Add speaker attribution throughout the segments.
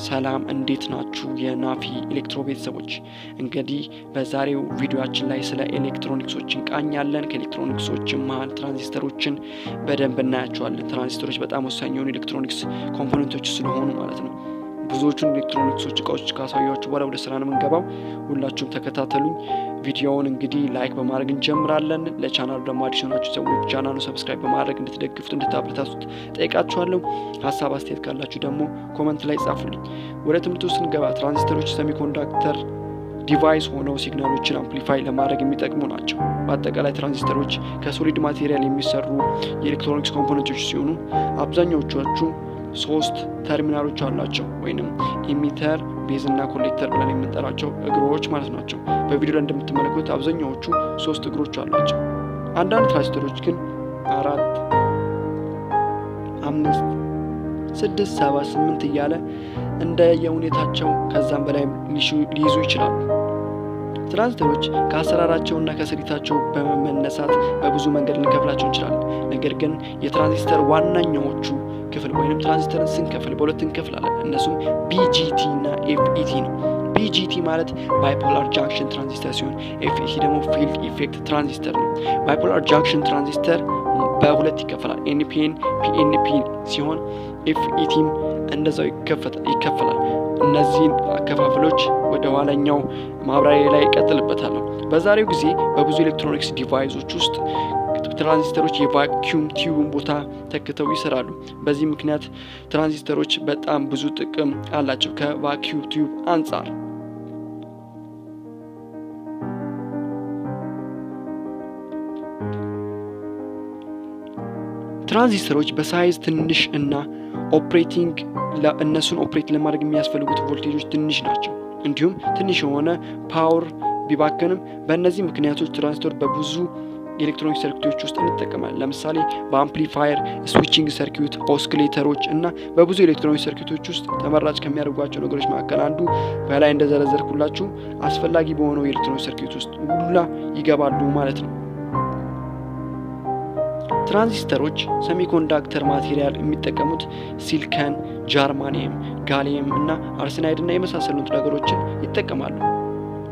Speaker 1: ሰላም እንዴት ናችሁ? የናፊ ኤሌክትሮ ቤተሰቦች፣ እንግዲህ በዛሬው ቪዲዮአችን ላይ ስለ ኤሌክትሮኒክሶች እንቃኛለን። ከኤሌክትሮኒክሶች መሀል ትራንዚስተሮችን በደንብ እናያቸዋለን። ትራንዚስተሮች በጣም ወሳኝ የሆኑ ኤሌክትሮኒክስ component ኦች ስለሆኑ ማለት ነው። ብዙዎቹን ኤሌክትሮኒክሶች እቃዎች ካሳያችሁ በኋላ ወደ ስራ ነው የምንገባው። ሁላችሁም ተከታተሉኝ። ቪዲዮውን እንግዲህ like በማድረግ እንጀምራለን። ለቻናሉ ደግሞ አዲስ የሆናችሁ ሰዎች ቻናሉ subscribe በማድረግ እንድትደግፉት እንድታበረታቱት ጠይቃችኋለሁ። ሀሳብ አስተያየት ካላችሁ ደግሞ comment ላይ ጻፉልኝ። ወደ ትምህርቱ ስንገባ ትራንዚስተሮች semiconductor device ሆነው signal ኦችን amplify ለማድረግ የሚጠቅሙ ናቸው። በአጠቃላይ ትራንዚስተሮች ከ solid material የሚሰሩ የኤሌክትሮኒክስ component ኦች ሲሆኑ አብዛኛዎቹ ሶስት ተርሚናሎች አሏቸው፣ ወይንም emitter፣ base እና collector ብለን የምንጠራቸው እግሮች ማለት ናቸው። በቪዲዮ ላይ እንደምትመለከቱት አብዛኛዎቹ ሶስት እግሮች አሏቸው። አንዳንድ ትራንዚስተሮች ግን አራት፣ አምስት፣ ስድስት፣ ሰባት፣ ስምንት እያለ እንደ የሁኔታቸው ከዛም በላይ ሊይዙ ይችላሉ። ትራንዚስተሮች ከአሰራራቸውና ከስሪታቸው በመነሳት በብዙ መንገድ ልንከፍላቸው እንችላለን። ነገር ግን የትራንዚስተር ዋነኛዎቹ ክፍል ወይንም ትራንዚስተርን ስንከፍል በሁለት እንከፍላለን። እነሱም BJT እና FET ነው። BJT ማለት bipolar junction transistor ሲሆን FET ደግሞ field effect transistor ነው። Bipolar junction transistor በሁለት ይከፈላል። NPN፣ PNP ሲሆን FET ም እንደዛው ይከፈላል። እነዚህን አከፋፈሎች ወደ ኋላኛው ማብራሪያ ላይ እቀጥልበታለሁ። በዛሬው ጊዜ በብዙ ኤሌክትሮኒክስ device ኦች ውስጥ ትራንዚስተሮች የ vacuum tube ን ቦታ ተክተው ይሰራሉ። በዚህ ምክንያት ትራንዚስተሮች በጣም ብዙ ጥቅም አላቸው ከ vacuum tube አንጻር። ትራንዚስተሮች በ size ትንሽ እና operating እነሱን operate ለማድረግ የሚያስፈልጉት ቮልቴጆች ትንሽ ናቸው። እንዲሁም ትንሽ የሆነ power ቢባከንም በእነዚህ ምክንያቶች ትራንዚስተር በብዙ ኤሌክትሮኒክ circuit ኦች ውስጥ እንጠቀማለን። ለምሳሌ በ amplifier፣ switching circuit፣ oscillator ኦች እና በብዙ ኤሌክትሮኒክ circuit ኦች ውስጥ ተመራጭ ከሚያደርጓቸው ነገሮች መካከል አንዱ በላይ እንደዘረዘርኩላችሁ አስፈላጊ በሆነው የኤሌክትሮኒክ circuit ውስጥ ሁላ ይገባሉ ማለት ነው። ትራንዚስተሮች semiconductor material የሚጠቀሙት silicon፣ germanium፣ gallium እና arsenide እና የመሳሰሉት ነገሮችን ይጠቀማሉ።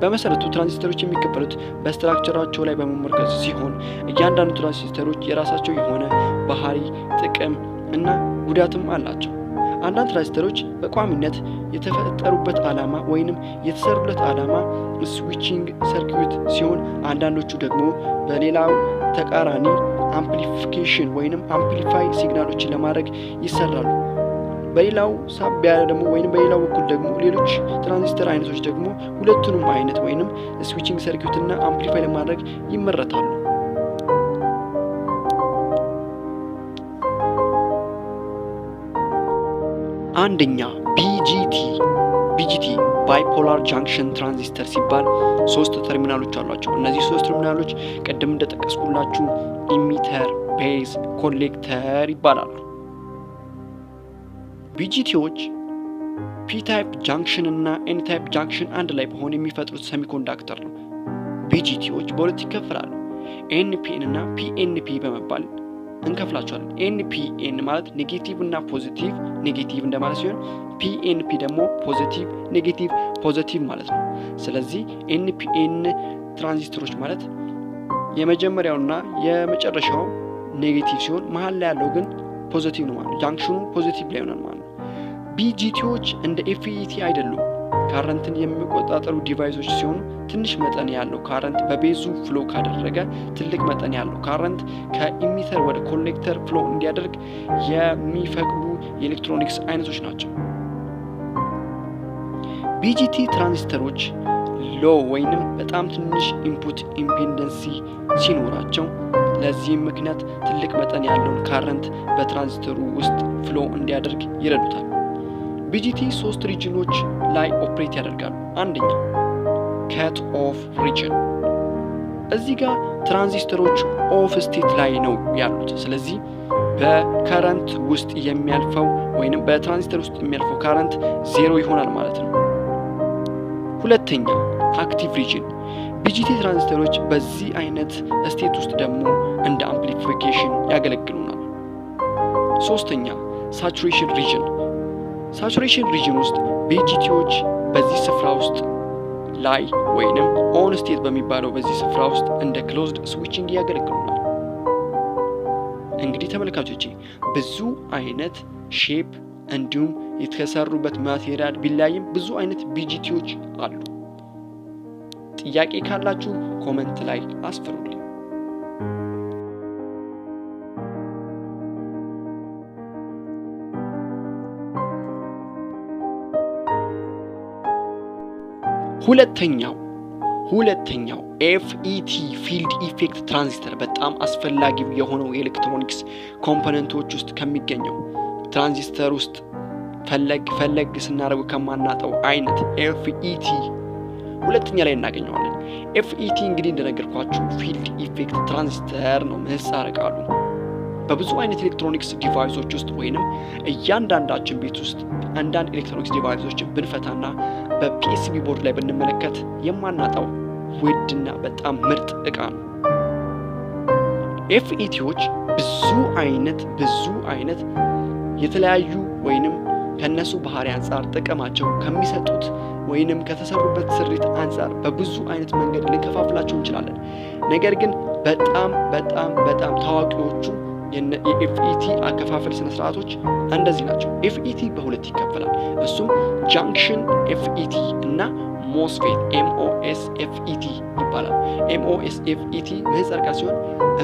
Speaker 1: በመሰረቱ ትራንዚስተሮች የሚከፈሉት በ structure ኣቸው ላይ በመመርኮዝ ሲሆን እያንዳንዱ ትራንዚስተሮች የራሳቸው የሆነ ባህሪ፣ ጥቅም እና ጉዳትም አላቸው። አንዳንድ ትራንዚስተሮች በቋሚነት የተፈጠሩበት ዓላማ ወይንም የተሰሩለት ዓላማ switching circuit ሲሆን አንዳንዶቹ ደግሞ በሌላው ተቃራኒ amplification ወይንም amplify signal ኦችን ለማድረግ ይሰራሉ። በሌላው ሳቢያ ደግሞ ወይንም በሌላው በኩል ደግሞ ሌሎች ትራንዚስተር አይነቶች ደግሞ ሁለቱንም አይነት ወይንም switching circuit እና amplify ለማድረግ ይመረታሉ። አንደኛ BJT። BJT bipolar junction transistor ሲባል ሶስት ተርሚናሎች አሏቸው። እነዚህ ሶስት ተርሚናሎች ቅድም እንደጠቀስኩላችሁ emitter፣ base፣ collector ይባላሉ። BJT ዎች P type junction እና N type junction አንድ ላይ በሆን የሚፈጥሩት semiconductor ነው። BJT ዎች በሁለት ይከፈላሉ። NPN እና PNP በመባል እንከፍላቸዋለን። NPN ማለት negative እና positive negative እንደማለት ሲሆን PNP ደግሞ positive negative positive ማለት ነው። ስለዚህ NPN ትራንዚስተሮች ማለት የመጀመሪያውና የመጨረሻው negative ሲሆን መሀል ላይ ያለው ግን positive ነው ማለት ነው። Junction ኑ positive ላይ ይሆናል ማለት ነው። BJT ዎች እንደ FET አይደሉም። Current ን የሚቆጣጠሩ device ኦች ሲሆኑ ትንሽ መጠን ያለው current በ base ኡ flow ካደረገ ትልቅ መጠን ያለው current ከ emitter ወደ collector flow እንዲያደርግ የሚፈቅዱ የኤሌክትሮኒክስ አይነቶች ናቸው። BJT ትራንዚስተሮች low ወይንም በጣም ትንሽ input impedance ሲኖራቸው ለዚህም ምክንያት ትልቅ መጠን ያለውን current በትራንዚስተሩ ውስጥ flow እንዲያደርግ ይረዱታል። BJT ሶስት region ኦች ላይ operate ያደርጋሉ። አንደኛ cut off region፣ እዚህ ጋር ትራንዚስተሮች off state ላይ ነው ያሉት። ስለዚህ በ current ውስጥ የሚያልፈው ወይንም በትራንዚስተር ውስጥ የሚያልፈው current ዜሮ ይሆናል ማለት ነው። ሁለተኛ active region፣ BJT ትራንዚስተሮች በዚህ አይነት state ውስጥ ደግሞ እንደ amplification ያገለግሉናል። ሶስተኛ saturation region፣ Saturation region ውስጥ BJT ዎች በዚህ ስፍራ ውስጥ ላይ ወይንም on state በሚባለው በዚህ ስፍራ ውስጥ እንደ closed switching ያገለግሉናል። እንግዲህ ተመልካቾቼ፣ ብዙ አይነት shape እንዲሁም የተሰሩበት material ቢለያይም ብዙ አይነት BJT ዎች አሉ። ጥያቄ ካላችሁ comment ላይ አስፍሩልኝ። ሁለተኛው FET፣ field effect transistor፣ በጣም አስፈላጊው የሆነው የ electronics component ኦች ውስጥ ከሚገኘው ትራንዚስተር ውስጥ ፈለግ ፈለግ ስናደርገው ከማናጣው አይነት FET ሁለተኛ ላይ እናገኘዋለን። FET እንግዲህ እንደነገርኳችሁ field effect transistor ነው ምህጻረ ቃሉ። በብዙ አይነት electronics device ኦች ውስጥ ወይንም እያንዳንዳችን ቤት ውስጥ አንዳንድ electronics device ኦችን ብንፈታና በ PCB board ላይ ብንመለከት የማናጣው ውድና በጣም ምርጥ እቃ ነው። FET ዎች ብዙ አይነት የተለያዩ ወይንም ከነሱ ባህሪ አንጻር፣ ጥቅማቸው ከሚሰጡት ወይንም ከተሰሩበት ስሪት አንጻር በብዙ አይነት መንገድ ልንከፋፍላቸው እንችላለን። ነገር ግን በጣም በጣም በጣም ታዋቂዎቹ የ FET አከፋፈል ስነስርዓቶች እንደዚህ ናቸው። FET በሁለት ይከፈላል። እሱም junction FET እና MOSFET፣ MOSFET ይባላል። MOSFET ምህጻረ ቃል ሲሆን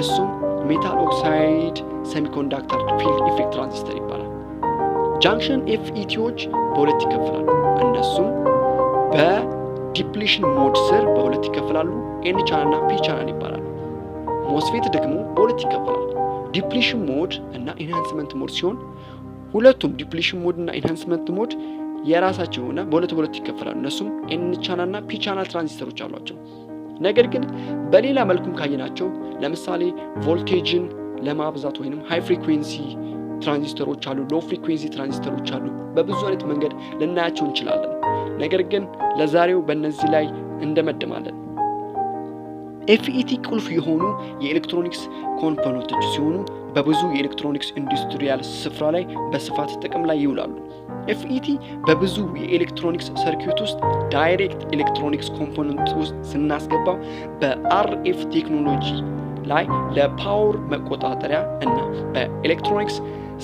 Speaker 1: እሱም metal oxide semiconductor field effect transistor ይባላል። Junction FET ዎች በሁለት ይከፈላሉ። እነሱም በ depletion mode ስር በሁለት ይከፈላሉ። N channel እና P channel ይባላሉ። MOSFET ደግሞ በሁለት ይከፈላል። Depletion mode እና enhancement mode ሲሆን ሁለቱም depletion mode እና enhancement mode የራሳቸው የሆነ በሁለት በሁለት ይከፈላሉ። እነሱም N channel እና P channel transistor ኦች አሏቸው። ነገር ግን በሌላ መልኩም ካየናቸው ለምሳሌ ቮልቴጅን ለማብዛት ወይንም high frequency transistor ኦች አሉ፣ low frequency transistor ኦች አሉ። በብዙ አይነት መንገድ ልናያቸው እንችላለን። ነገር ግን ለዛሬው በእነዚህ ላይ እንደመድማለን። FET ቁልፍ የሆኑ የ electronics component ኦች ሲሆኑ በብዙ የ electronics industrial ስፍራ ላይ በስፋት ጥቅም ላይ ይውላሉ። FET በብዙ የ electronics circuit ውስጥ direct electronics component ውስጥ ስናስገባው በ RF technology ላይ ለ power መቆጣጠሪያ እና በ electronics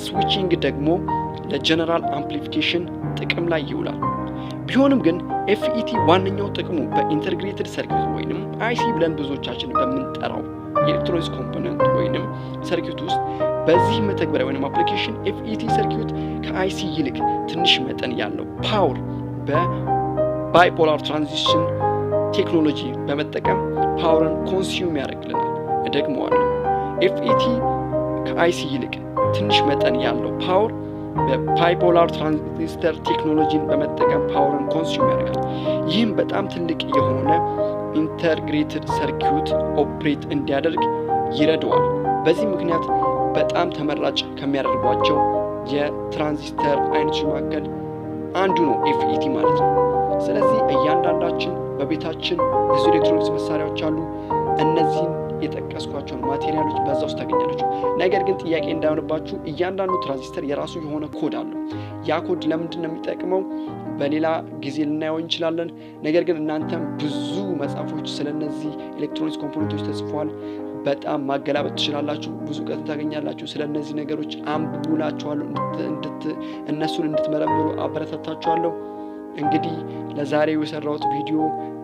Speaker 1: switching ደግሞ ለ general amplification ጥቅም ላይ ይውላል። ቢሆንም ግን FET ዋነኛው ጥቅሙ በ integrated circuit ወይንም IC ብለን ብዙዎቻችን በምንጠራው የ electronics component ወይንም circuit ውስጥ በዚህ መተግበሪያ ወይንም application FET circuit ከ IC ይልቅ ትንሽ መጠን ያለው power በ bipolar transition technology በመጠቀም power ን consume ያደርግልናል። እደግመዋለሁ። FET ከ IC ይልቅ ትንሽ መጠን ያለው power በ bipolar transistor technology ን በመጠቀም power ን consume ያደርጋል። ይህም በጣም ትልቅ የሆነ integrated circuit operate እንዲያደርግ ይረዳዋል። በዚህ ምክንያት በጣም ተመራጭ ከሚያደርጓቸው የትራንዚስተር አይነቶች መካከል አንዱ ነው FET ማለት ነው። ስለዚህ እያንዳንዳችን በቤታችን ብዙ ኤሌክትሮኒክስ መሳሪያዎች አሉ። እነዚህን የጠቀስኳቸውን material ኦች በዛ ውስጥ ታገኛላችሁ። ነገር ግን ጥያቄ እንዳይሆንባችሁ እያንዳንዱ ትራንዚስተር የራሱ የሆነ ኮድ አለው። ያ ኮድ ለምንድን ነው የሚጠቅመው? በሌላ ጊዜ ልናየው እንችላለን። ነገር ግን እናንተም ብዙ መጽሐፎች ስለነዚህ electronics component ኦች ተጽፈዋል። በጣም ማገላበጥ ትችላላችሁ። ብዙ እውቀት ታገኛላችሁ። ስለ እነዚህ ነገሮች አንብቡ እላችኋለሁ። እነሱን እንድትመረምሩ አበረታታችኋለሁ። እንግዲህ ለዛሬው የሰራሁት ቪዲዮ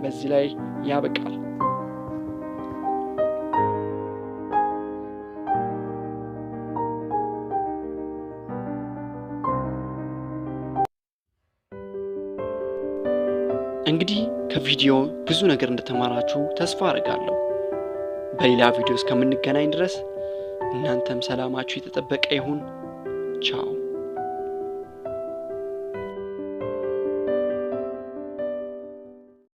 Speaker 1: በዚህ ላይ ያበቃል። እንግዲህ ከቪዲዮ ብዙ ነገር እንደተማራችሁ ተስፋ አደርጋለሁ። በሌላ ቪዲዮ እስከምንገናኝ ድረስ እናንተም ሰላማችሁ የተጠበቀ ይሁን። ቻው።